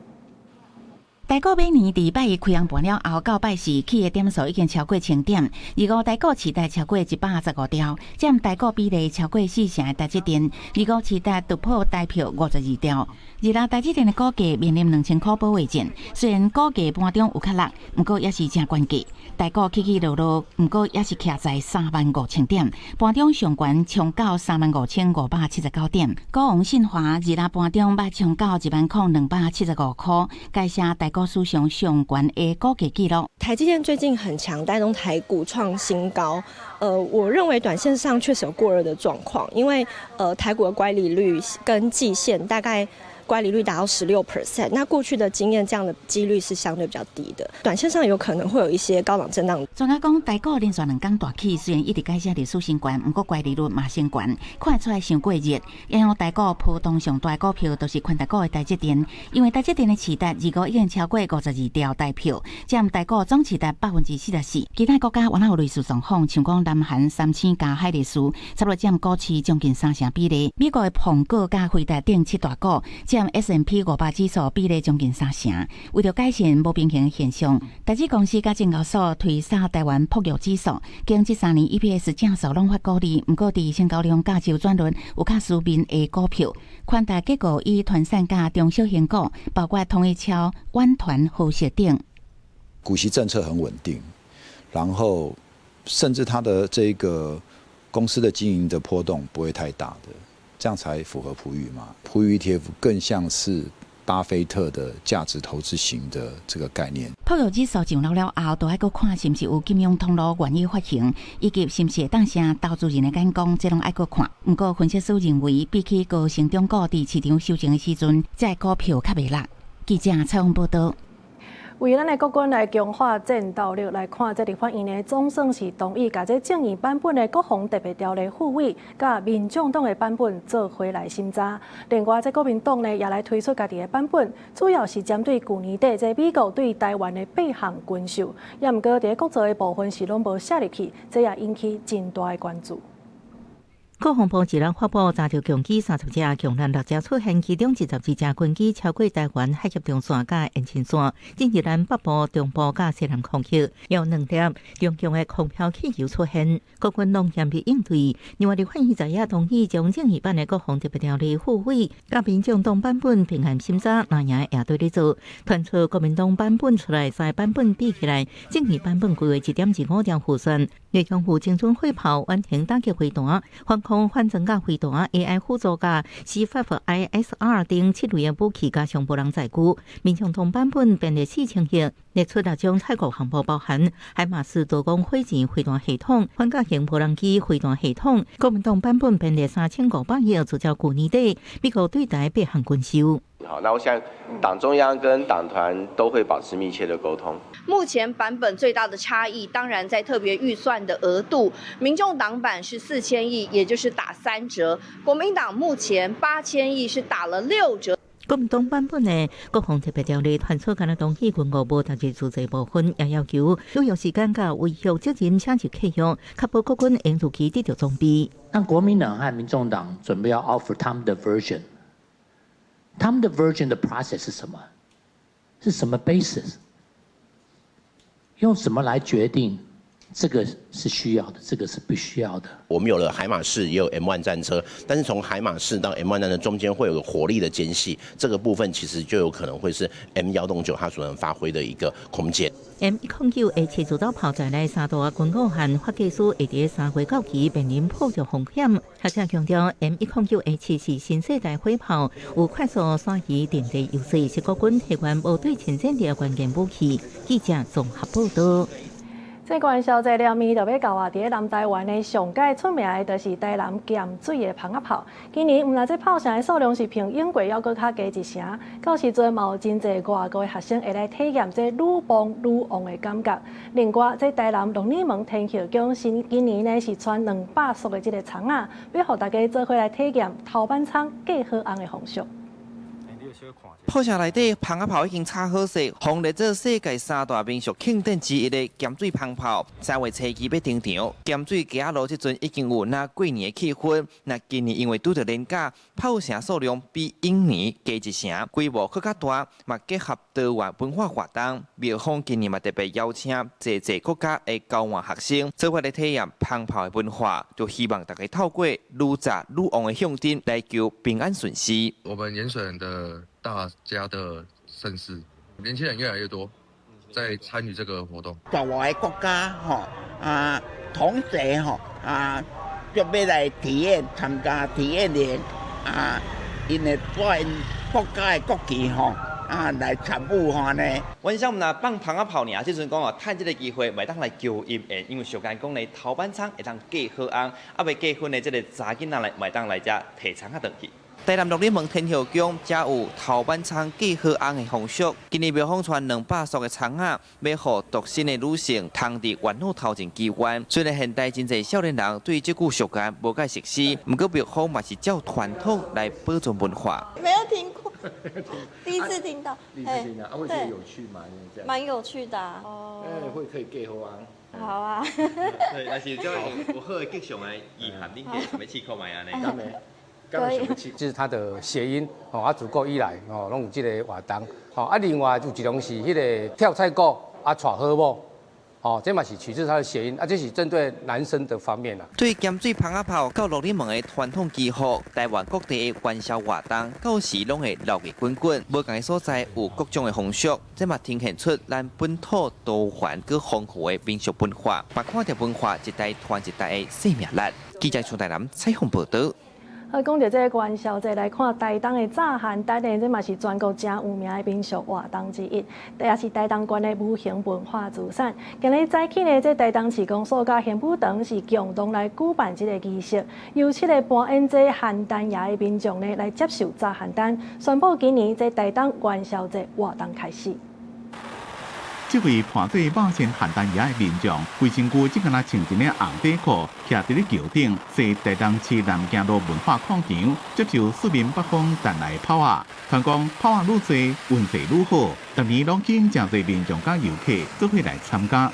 台股馬年佇拜一開紅盤了後，到拜四起的點數已經超過1000點。二五台股市值超過115兆，佔台股比例超過四成的台積電，二五市值突破台票52兆。二六台積電的股價面臨2000箍保衛戰，雖然股價盤中有較落，毋過也是誠懸價。台股起起落落，毋過也是徛在35,000點，盤中上懸衝到35,579點。股王信華二六盤中欲衝到10,275箍，改寫台股史上上懸的股價紀錄。台積電最近很強，帶動台股創新高。我認為短線上確實有過熱的狀況，因為台股的乖離率跟季線大概乖離率達到16%，那過去的經驗，這樣的幾率是相對比較低的。短線上有可能會有一些高檔震盪。專家講，台股連續兩工大起，雖然一直改寫歷史新高，毋過乖離率嘛升懸，看出來傷過熱。影響台股波動上大股票，就是權值股的台積電，因為台積電的市值二五已經超過52兆台票，佔台股總市值44%。其他國家原來有類似狀況，像講南韓三星佮海力士，差不多佔股市將近三成比例。美國的蘋果佮輝達等七大股，佔 S&P 500指數比例將近三成。為著改善無平衡現象，台資公司佮證交所推捒台灣璞玉指數，經這3年 EPS 正數攏發鼓勵，毋過佇成交量佮周轉率有較輸面的股票，寬大結構以傳產佮中小型股，包括統一超、遠傳、和碩等。股息政策很穩定，然後甚至它的這個公司的經營的波動不會太大的。這樣才符合璞玉嘛？璞玉 ETF 更像是巴菲特的價值投資型的這個概念。璞玉指數上樓了後，都愛閣看是毋是有金融通路願意發行，以及是毋是會當成投資人的眼光，這攏愛閣看。毋過分析師認為，比起高成長股佇市場修正的時陣，這个股票較袂落。記者蔡榮報道。為咱的國軍來強化戰鬥力來看，這立法院呢總算是同意，共這眾議版本的國防特別條例付委，佮民眾黨的版本做伙來審查。另外，這國民黨呢也來推出家己的版本，主要是針對舊年底這美國對台灣的八項軍售。也毋過佇國造的部分是攏無寫入去，這也引起真大的關注。國防部二日發布，查著共機30架，共艦6隻出現，其中22隻軍機超過台灣海峽中線佮延伸線，進入咱北部、中部佮西南空域，有兩粒中共的空飄氣球出現，國軍攏嚴密應對。另外，立法院昨夜同意將眾議版的國防特別條例付委，佮民眾黨版本並案審查，那也也對咧做，傳出國民黨版本出來，三個版本比起來，眾議版本規劃1.25兆預算，內容有精準火炮、遠程打擊飛彈、防空反裝甲飛彈、AI 輔助佮 C5ISR 等七類的武器佮上無人載具。民眾黨版本編列4000億，列出六種採購項目，包含海馬斯多管火箭飛彈系統、反甲型無人機飛彈系統。國民黨版本編列3500億，聚焦舊年底美國對台八項軍售。好，那我想黨中央跟黨團都會保持密切的溝通。目前版本最大的差異，當然在特別預算的額度，民眾黨版是4000億，也就是打3折；國民黨目前8000億是打了6折。國民黨版本的國防特別條例傳出，敢若同意軍武無特別自濟部分，也要求履約時間佮違約責任寫入契約，確保國軍會如期得到裝備。那國民黨和民眾黨準備要 offer 他們的 version，他們的 version 的 process 是什麼？是什麼 basis？用什麼來決定這個是需要的，這個是不需要的？我們有了海馬士，也有 M1 戰車，但是從海馬士到 M1 戰車中間會有個火力的間隙，這個部分其實就有可能會是 M109它所能發揮的一個空間。 M109 A7自走炮在內三大軍武和發技師會佇3月到期面臨破著風險。學者強調，M109 A7是新世代火炮，有快速轉移陣地優勢，是國軍提懸無對稱戰力的關鍵武器。記者綜合報道。這元宵節連暝就欲到啊！佇咧南台灣的上蓋出名的，就是台南鹹水的蜂仔炮。今年毋但這炮聲的數量是比往過猶閣較加一成，到時陣嘛有真濟外國的學生會來體驗這愈磅愈旺的感覺。另外，這台南鹿耳門天后宮新今年呢是賰200束的這个蔥仔，欲予大家做伙來體驗頭挽蔥嫁好翁的風俗。炮城內底蜂仔炮已經炒好勢，予列做世界三大民俗慶典之一的鹹水蜂炮，3月初二欲登場。鹹水街仔路這陣已經有若過年的氣氛。那今年因為拄著連假，炮聲數量比往年加一成，規模閣較大，嘛結合多元文化活動。廟方今年嘛特別邀請濟濟國家的交換學生，做伙來體驗蜂炮的文化，就希望大家透過愈炸愈旺的象徵來求平安順遂。我們鹽水的大家的盛事，年輕人越來越多在參與這個活動。在外國家吼啊，同學吼啊，就欲來體驗參加體驗營啊，𪜶會帶𪜶國家的國旗吼啊來參與吼呢。原先毋若放蜂仔炮爾，這陣講哦，趁這个機會，會當來求姻緣，因為俗諺講咧，頭挽蔥會當嫁好翁，啊未結婚的這个查囡仔來，會當來遮提蔥仔轉去。台南鹿耳門天后宮才有頭挽蔥嫁好翁的風俗。今年廟方賰200束的蔥仔，欲予獨身的女性通佇元老頭前祈願。雖然現代真濟少年人對這句俗諺無介熟悉，毋過廟方嘛是照傳統來保存文化。沒有聽過，第一次聽到。第一次聽到，啊，會覺得有趣嗎？蠻有趣的。哦。哎，會可以嫁好翁。好啊。對，但是這有好的吉祥的意涵，恁會想欲試看覓按呢？可以。這是它的諧音，哦，啊，自古以來，哦，攏有這个活動，哦，啊，另外有一種是彼个跳菜鼓，啊，娶好某，哦，這嘛是取自它的諧音，啊，這是針對男生的方面啦。對鹹水蜂仔炮到鹿耳門的傳統祈福，台灣各地的元宵活動，到時攏會熱鬧滾滾。無仝的所在有各種的風俗，這嘛呈現出咱本土多元閣豐富的民俗文化，嘛看著文化一代傳一代的生命力。記者從台南採訪報導。好，講著這个元宵節來看，台東的炸蚶燈呢，這嘛是全國誠有名的民俗活動之一，也是台東縣的無形文化資產。今日早起呢，這台東市公所佮玄武堂是共同來舉辦這个儀式，由七个扮演這蚶燈爺的民眾呢來接受炸蚶燈，宣布今年這台東元宵節活動開始。這位扮做肉身蚶燈爺的民眾，規身軀只敢若穿一領紅底褲，徛佇咧橋頂，踅台東市南京路文化廣場，接受四面八方傳來炮仔。傳講炮仔愈濟，運勢愈好，逐年攏吸引誠濟民眾佮遊客做伙來參加。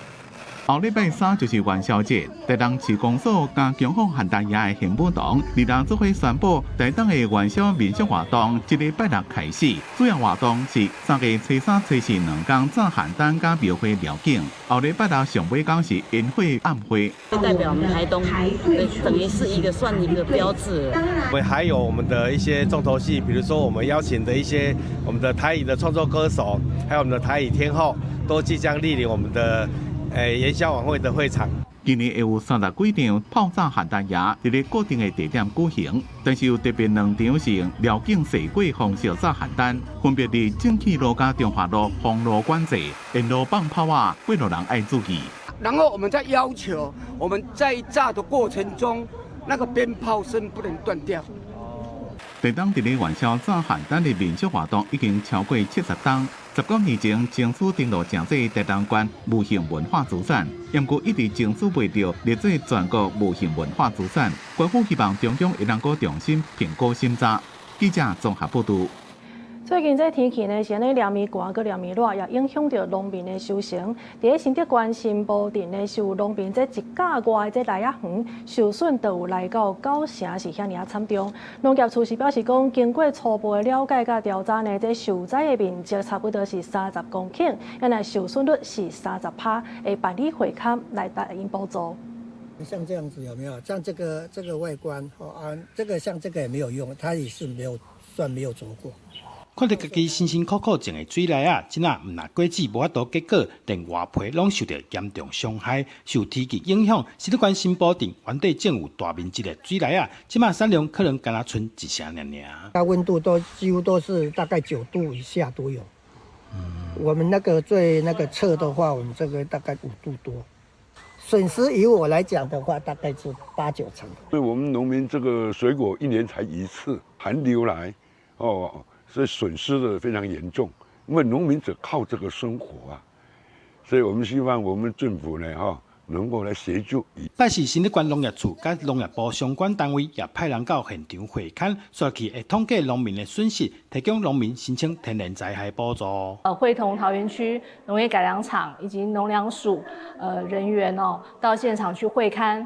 後禮拜三就是元宵節，台東市公所佮供奉蚶燈爺的玄武堂，二人做伙宣布台東的元宵民俗活動，這禮拜六開始。主要活動是3月初三、初四兩工炸蚶燈佮廟會寮景。後禮拜六上尾工是煙火暗會。代表我們台東，等於是一個算一個標誌。我們還有我們的一些重頭戲，比如說我們邀請的一些我們的台語的創作歌手，還有我們的台語天后，都即將蒞臨我們的元宵晚會的會場。今年會有30幾場炮炸蚶燈爺佇咧固定的地點舉行，但是有特別兩場是用寮景踅過方式炸蚶燈，分別佇正氣路佮中華路封路管制，沿路放炮仔，過路人愛注意。然後我們再要求，我們在炸的過程中，那個鞭炮聲不能斷掉。台東佇咧元宵炸鹹蛋的民俗活動已經超過70冬。19年前爭取登錄成做台東縣無形文化資產，毋過一直爭取袂著列做全國無形文化資產。官府希望中央會當閣重新評估審查。記者綜合報導。最近這天氣呢，是按呢連綿寒，閣連綿熱，也影響著農民的收成。佇咧新竹縣新埔鎮呢，是有農民這一甲外的這梨仔園受損，都有來到9成，是遐爾仔慘重。農業處是表示講，經過初步的了解佮調查呢，這受災的面積差不多是30公頃，按呢受損率是30趴，會辦理會勘來答應補助。像這樣子有沒有？像這個外觀，啊，這個像這個也沒有用，它也是沒有算沒有啄過。看著家己辛辛苦苦種的水梨仔，這若毋但果子無法度結果，連外皮攏受著嚴重傷害。受天氣影響，新竹縣新埔鎮原底種有大面積的水梨仔，這馬產量可能干焦賰一成爾爾。它溫度都幾乎都是大概9度以下都有。我們那個最那個測的話，我們這個大概5度多。損失以我來講的話，大概是八九成。所以我們農民這個水果一年才一次，寒流來，哦。所以損失的非常嚴重，因為農民只靠這個生活啊，所以我們希望我們政府呢，哈，能夠來協助。但是新竹縣農業處佮農業部相關單位也派人到現場會勘，煞去會統計農民的損失，提供農民申請天然災害補助。會同桃園區農業改良場以及農糧署人員哦，到現場去會勘。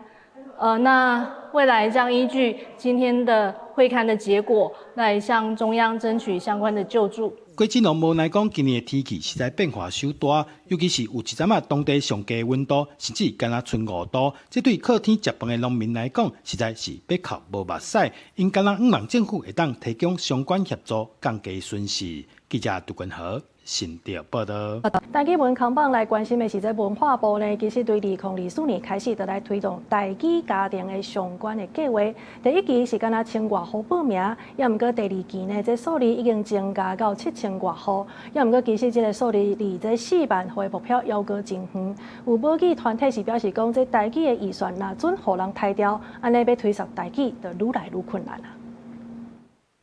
那未來將依據今天的會勘的結果，來向中央爭取相關的救助。果子農無奈講，今年的天氣實在變化傷大，尤其是有一陣仔當地上低溫度，甚至干焦賰5度，這對靠天食飯的農民來講，實在是欲哭無目屎。𪜶敢若向望政府會當提供相關協助，降低損失。記者杜君豪新竹報導。台語文扛棒來關心的是，這文化部呢，其實對2024年開始就來推動台語家庭的相關的計劃。第一期是干焦千外戶報名，也毋過第二期呢，這數字已經增加到7000外戶。也毋過其實這個數字離這4萬戶的目標猶閣真遠。有母語團體是表示講，這台語的預算若準予人刣掉，按呢欲推捒台語就愈來愈困難啊。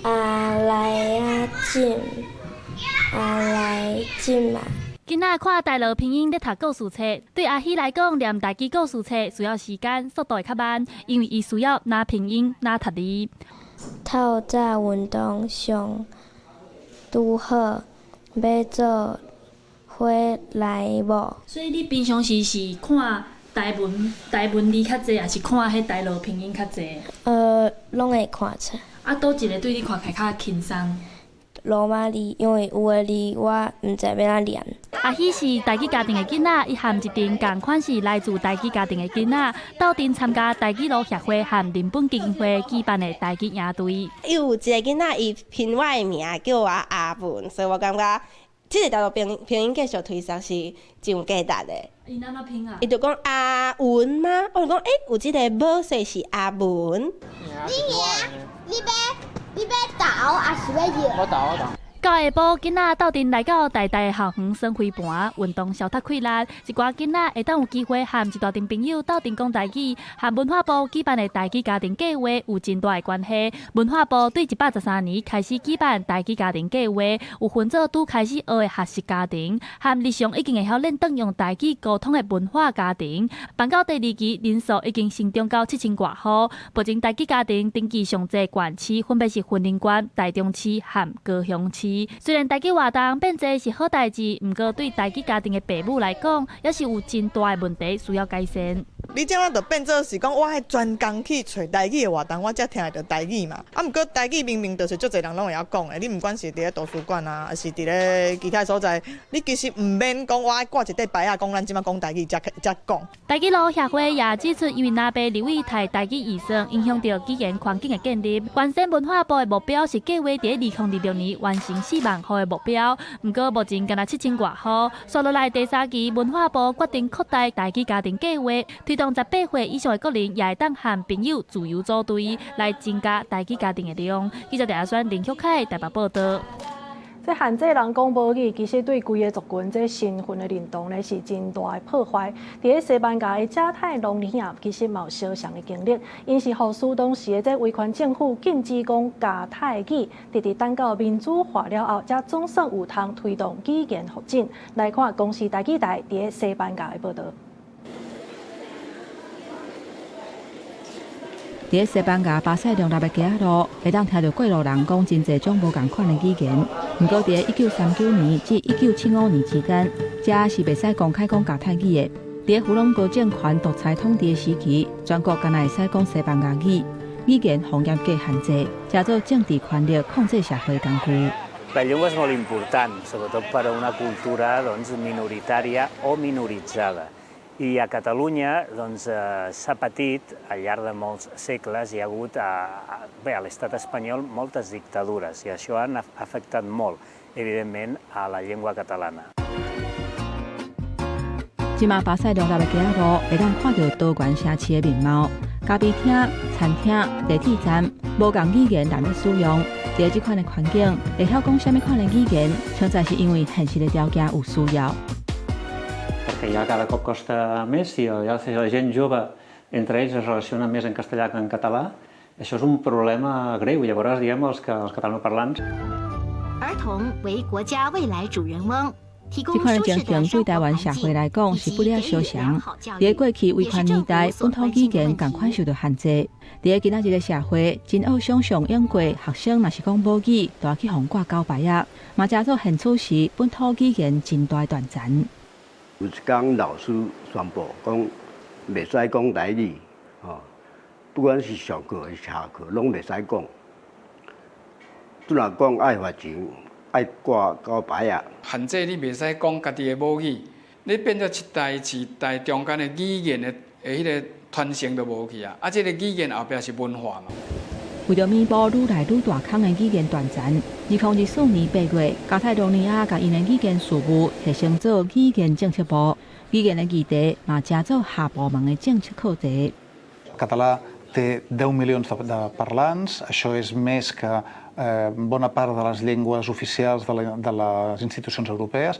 阿來啊進，阿來進嘛。囡仔看大陸拼音咧讀故事冊，對阿希來講，念台語故事冊需要時間，速度會較慢，因為伊需要若拼音若讀字。透早運動上拄好，欲做伙來無？所以你平常時是看台文字較濟，抑是看彼大陸拼音較濟？攏會看冊。啊，佗一個對你看起來較輕鬆？羅馬字，因為有的字我毋知欲按怎念。阿希是台語家庭的囡仔，伊和一陣仝款是來自台語家庭的囡仔，鬥陣參加台語路協會和人本基金會舉辦的台語營隊。有一個囡仔，伊拼我的名叫我阿文，所以我感覺這個大陸拼音繼續推捒是真有價值的。伊按怎拼啊？伊就講阿文嗎？我就講欸，有這個無，所以是阿文。你贏，你欲投抑是欲搖？我投我投。到下晡，囡仔鬥陣來到台大校園耍飛盤，運動消脫氣力。一寡囡仔會當有機會和一大陣朋友鬥陣講台語，和文化部舉辦的台語家庭計劃有真大的關係。文化部對113年開始舉辦台語家庭計劃，有分做拄開始學的學習家庭，和日常已經會曉練轉用台語溝通的文化家庭。辦到第二期，人數已經成長到7000外戶。目前台語家庭登記上濟縣市，分別是雲林縣、台中市和高雄市。雖然台語活動變濟是好代誌，毋過對台語家庭的爸母來講，也是有真大的問題需要改善。你這馬就變做是講，我愛專工去揣台語的活動，我才聽會著台語嘛。啊，毋過台語明明就是足濟人攏會曉講的，你毋管是佇咧圖書館啊，抑是佇咧其他所在，你其實毋免講我愛掛一塊牌仔，講咱這馬講台語才講。台語路協會也指出，因為若爸立委刣台語預算，影響著語言環境的建立。原先文化部的目標是計劃佇2026年完成4萬戶的目標，毋過目前干焦7000外戶。紲落來第三期文化部決定擴大台語家庭計劃，推動18歲以上的國人也會當和朋友自由組隊，來增加台語家庭的量。記者鄭阿選、林旭凱台北報導。這這限制人講母語，其實對規个族群這身份的認同呢，是真大的破壞。佇咧西班牙的加泰隆尼亞，其實嘛有相像的經歷，𪜶是予蘇當時的這威權政府禁止講加泰語，直直等到民主化了後，才總算有通推動語言復振。來看公視台語台佇咧西班牙的報導。佇咧西班牙巴塞隆納的街仔路，會當聽著過路人講真濟種無仝款的語言。毋過，佇咧1939年至1975年之間，遮是袂使公開講加泰語的。佇咧弗朗哥政權獨裁統治的時期，全國干焦會使講西班牙語，語言予嚴格限制，成做政治權力控制社會工具。 La llengua és molt important, sobretot per a una cultura, doncs, minoritària o minoritzada. I a Catalunya, doncs, s'ha patit al llarg de molts segles, hi ha hagut, bé, a l'estat espanyol moltes dictadures i això han afectat molt, evidentment, a la llengua catalana. 這馬巴塞隆納的街仔路會當看著多元城市的面貌，咖啡廳、餐廳、地鐵站，無仝語言難咧使用。佇這款的環境，會曉講啥物款的語言，實在是因為現實的條件有需要。 Perquè ja cada cop costa més, si la gent jove entre ells es relaciona més en castellà que en català, això és un problema greu. Llavors, diguem, els catalanoparlants. 兒童為國家未來主人翁。這款的情形對台灣社會來講是不了相像。佇咧過去威權年代，本土語言仝款受著限制。佇咧今仔日的社會，真惡想像英國學生若是講母語，就愛去予掛狗牌仔，嘛成做現此時本土語言真大斷層。有一工老師宣布講，袂使講台語，吼，不管是上課還是下課，攏袂使講。你若講愛罰錢，愛掛狗牌仔。限制你袂使講家己的母語，你變做一代一代中間的語言的彼个傳承就無去啊！啊，這个語言後壁是文化嘛。為著彌補愈來愈大空的語言斷層，2024年8月，加泰羅尼亞共𪜶的語言事務提升做語言政策部，語言的議題嘛成做下部門的政策課題。 Català té 10 milions de parlants, això és més que bona part de les llengües oficials de les institucions europees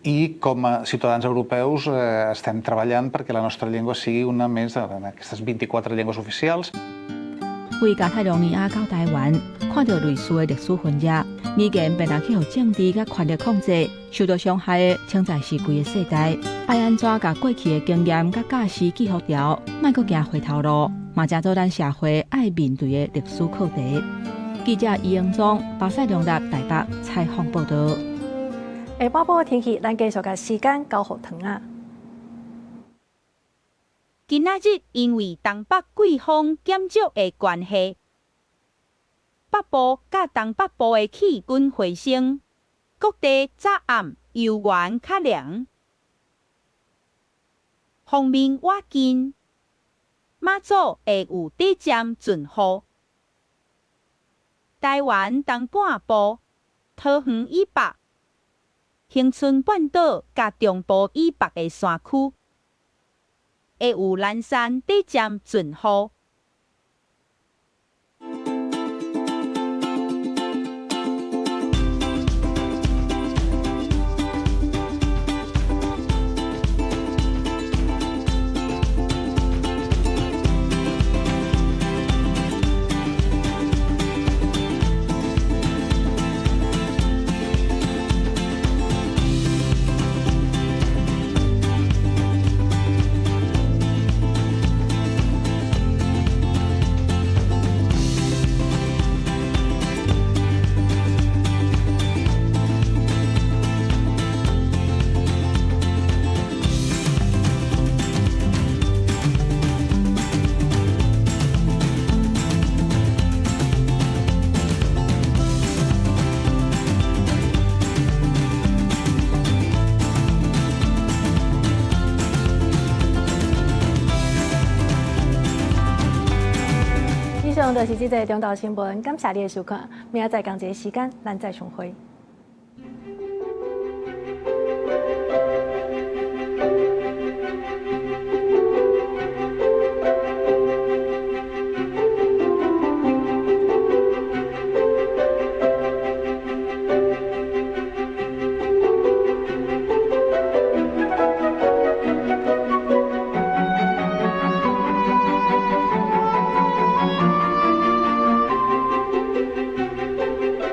i com a ciutadans europeus estem treballant perquè la nostra llengua sigui una més d'aquestes 24 llengües oficials. 為加泰羅尼亞到台灣，看著類似的歷史分野，語言變來去予政治佮權力控制，受著傷害的，實在是規个世代。愛按怎共過去的經驗佮教師記予牢，莫閣行回頭路，嘛成做咱社會愛面對的歷史課題。記者余英宗、巴塞隆納台北採訪報導。下半晡的天氣，咱繼續共時間交予唐仔。今仔日因為東北季風減少的關係，北部佮東北部的氣溫回升，各地早暗猶原較涼。鋒面倚近，馬祖會有短暫陣雨。台灣東半部、桃園以北、恆春半島佮中部以北的山區，會有零星短暫陣雨。以上就是這節中晝新聞，感謝你的收看，明仔載仝一个時間，咱再相會。